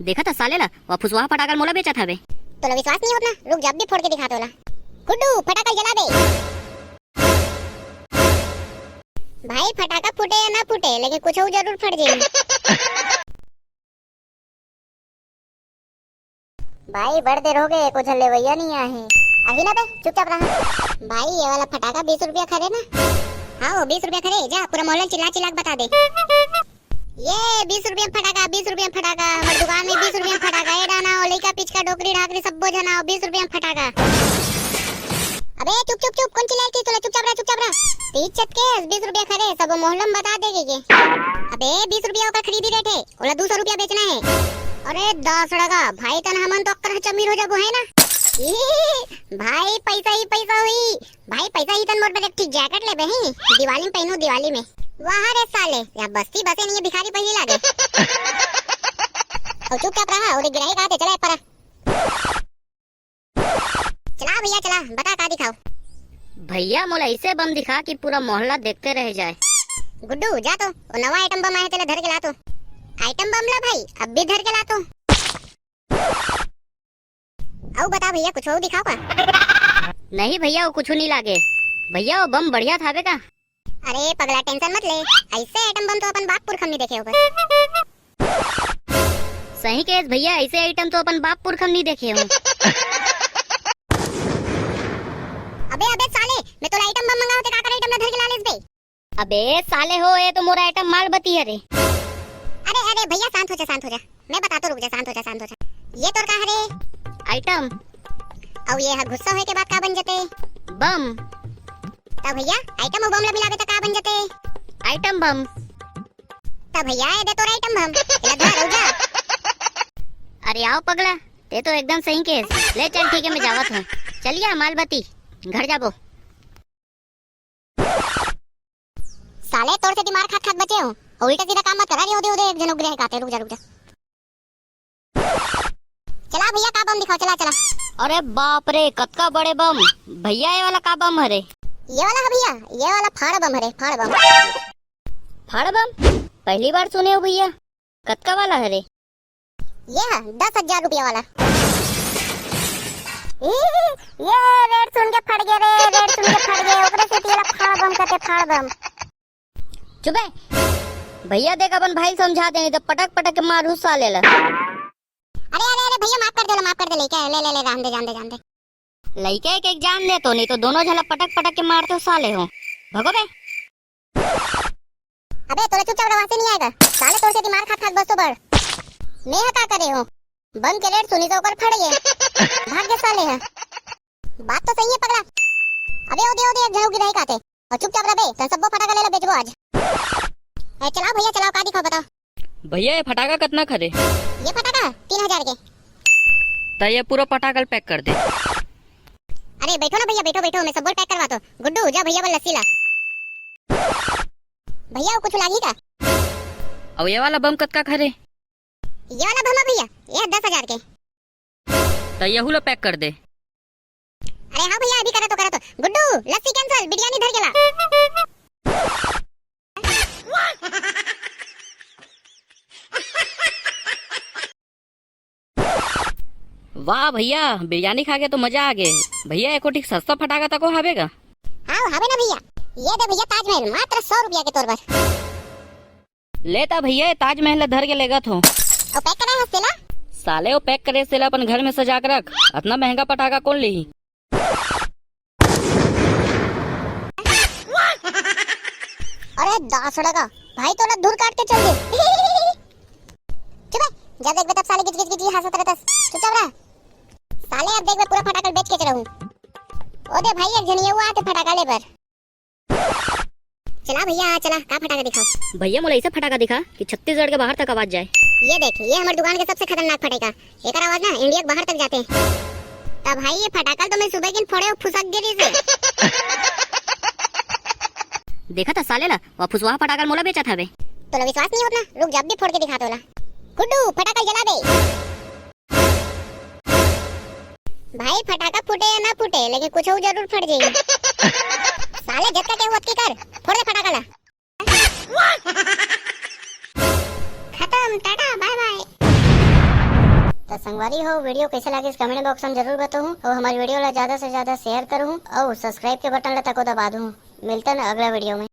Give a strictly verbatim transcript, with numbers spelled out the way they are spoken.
देखत हस साले ला, वो फुसवा फटाका ल मोला बेचत हवे। तोला विश्वास नहीं होत ना, रुक जा, अभी फोड़ के दिखात हों ओला। गुड्डू, फटाका ल जला दे। भाई, फटाका फूटे या ना फूटे, लेकिन कुछ जरूर फट जाही। भाई, बड़ देर हो गे, कुछ लेवइया नहीं आहे। आही ना बे, चुपचाप रहा। भाई, ये वाला फटाका बीस रुपया खरे ना? हाँ, वो बीस रुपया खरे, जा पूरा मोहल्ला चिल्ला चिल्ला के बता दे। ये बीस रुपया फटाका, बीस रुपया फटाका, हमर दुकान में बीस रुपया फटाका, ए डाना, ओ लइका पिचका, डोकरी ढाकरी, सब्बो झन आओ, बीस रुपया फटाका। अबे चुप चुप चुप, कौन चिल्लाए के तोला, चुपचाप रह, चुपचाप रह। तीस चटके, बीस रुपया खरे, सब मोहल्ला में बता दे के। अबे बीस रुपया ओकर खरीदी रेट है, ओला दो सौ रुपया बेचना है। अरे दसड़गा, भाई तन हमन तो अक्कर चमीर हो जाबो है ना। ई, भाई पैसा ही पैसा हुई। भाई, पैसा ही तन मोर बर एक ठिक जैकेट लेबे ही, दिवाली में पहनू, दिवाली में। वाह रे साले, या बस्ती बसे नहीं है, भिखारी पहिली लागे। अउ चुपचाप रहा, अउ गिराही कहाथे, चला एक परा। चला भैया, चला, बता का दिखाओ। भैया, मोला ऐसे बम दिखा कि पूरा मोहल्ला देखते रह जाए। गुड्डू, जा तो, वो नवा आइटम बम आए, तेला धर के ला तो। आइटम बम ला भाई, अब भी धर के ला तो। अउ बता भैया, कुछ अउ दिखाओ का? नहीं भैया, वो कुछ नहीं लागे। भैया, वो बम बढ़िया था बे का? अरे पगला, टेंशन मत ले, ऐसे आइटम बम तो अपन बाप पुरखा में नहीं देखे हों। सही कहे भैया, ऐसे आइटम तो अपन बाप पुरखा में नहीं देखे हों। अबे अबे साले, मैं तोला आइटम बम मंगावत हों, का कर आइटम ना धर के ला लेस बे? अबे साले हो, ये तो मोर आइटम मालबती हरे। अरे अरे भैया, शांत हो जा, शांत हो जा, मैं बताथों, रुक जा, शांत हो जा, शांत हो जा। ये तोर का हरे? आइटम। अउ ये ह गुस्सा होए के बाद का बन जथे? बम। त भैया, आइटम अउ बम ला मिलाबे त का बन जथे? Item bomb. त भैया, ये दे तोर आइटम बम, एला धर अउ जा। अरे आओ पगला, ते तो एकदम सही कहेस। ले चल, ठीक है, मैं जावत हों। चलिया मालबती, घर जाबो। साले, तोर से दिमाग खात खात बचे हों, अउ उल्टा सीधा काम मत करा रे। ओदे ओदे एक झन उगरे हे काते, रुक जा, रुक जा। चला भैया, का बम दिखाओ, चला चला। अरे बाप रे, कतका बड़े बम। भैया, ये वाला का बम हरे? ये वाला है भैया, ये वाला फाड़ बम हरे, फाड़ बम। फाड़ बम? पहली बार सुने हों भैया, कतका वाला हरे? ये है दस हजार रुपया वाला। ई, ये रेट सुन के फट गे रे, रेट सुन के फट गे, ओकरे सेती एला फाड़ बम कथे, फाड़ बम। चुप बे। भैया देख, अपन भाई ल समझा दे, नहीं तो पटक पटक के मारहूं साले ला। अरे अरे अरे भैया, माफ कर दे ला, माफ कर दे, लइका हे, ले ले ले, जान दे, जान दे, जान दे। लइका हे के जान दे तो, नहीं तो दोनों झन ला पटक पटक के मारतेंव साले हो। भगो बे। अबे तोला चुपचाप रवासे नहीं आएगा। साले तोर से दिमाग खात खात बस तो बड़। मैं ह का करे हों? बम के रेट सुनिस त ओकर फट गे। भाग गे साले ह। बात तो सही है पगला। अबे ओ दे ओ दे, एक झन गिराही काते। अउ चुपचाप रह बे, तन सब्बो फटाका ले ला, बेचबो आज। ए, चलाओ भैया, चलाओ, का दिखाओ, बताओ। भैया, ये फटाका कतना खरे? ये फटाका तीन हजार के। त ये पूरा फटाका ल पैक कर दे। अरे बैठो ना भैया, बैठो, बैठो, मैं सब्बो ल पैक करवाथों। गुड्डू, जा भैया बर लस्सी ला। भैया, वो कुछ लागी का? अउ ये वाला बम कतका खरे? ये वाला बम है भैया, ये दस हजार के। त यहू ला पैक कर दे। अरे हाँ भैया, अभी करा तो, करा तो। गुड्डू, लस्सी कैंसिल, बिरयानी धर के ला। वाह भैया, बिरयानी खा के तो मजा आ गे। भैया, एको ठिक सस्ता फटाका तको हावे का? हाँ, हावे ना भैया। ये दे भैया ताजमहल, मात्र सौ रुपया के तोर बर। ले त भैया, ये ताजमहल ला धर के लेगत हों। अउ पैक करे हस तेला? साले, वो पैक करे तेला अपन घर में सजा के रख। अतना महंगा फटाका कौन लेही? अरे दासड़ा का भाई, तोला धूर काट के चल दे। चुप है, जब देखबे तब साले गिच गिच गिच गिच हंसत रहतस। चुपचाप रह। साले अब देखबे पूरा फटाका ल बेच के चलहूं। ओ दे भाई, एक झन ये हुआ आते फटाका ले बर। चला भैया, चला, का फटाका दिखाओ? भैया, मोला ऐसा फटाका दिखा कि छत्तीसगढ़ के बाहर तक आवाज जाए। ये देख, ये हमर दुकान के सबसे खतरनाक फटाका। एकर आवाज ना इंडिया के बाहर तक जाथे। त भाई, ये फटाका ल तो मैं सुबह किन फोड़े, वो फुसक गिरी से। देखत हस साले ला, वो फुसवा फटाका ल मोला बेचत हवे। तोला विश्वास नहीं होत ना? रुक जा, अभी फोड़ के दिखाथों ओला। गुड्डू, फटाका ल जला दे। भाई, फटाका फूटे या ना फूटे, लेकिन कुछ जरूर फट जाही। साले, जतका के होत की कर, फोड़ दे फटाका ला। खतम, टाटा, बाय बाय। त संगवारी हो, video कैसे लागिस comment box में जरूर बताहू, और हमारे video ला ज्यादा से ज्यादा share करहू, और subscribe के button ला तको दबा दूँ। मिलते हैं अगला video में।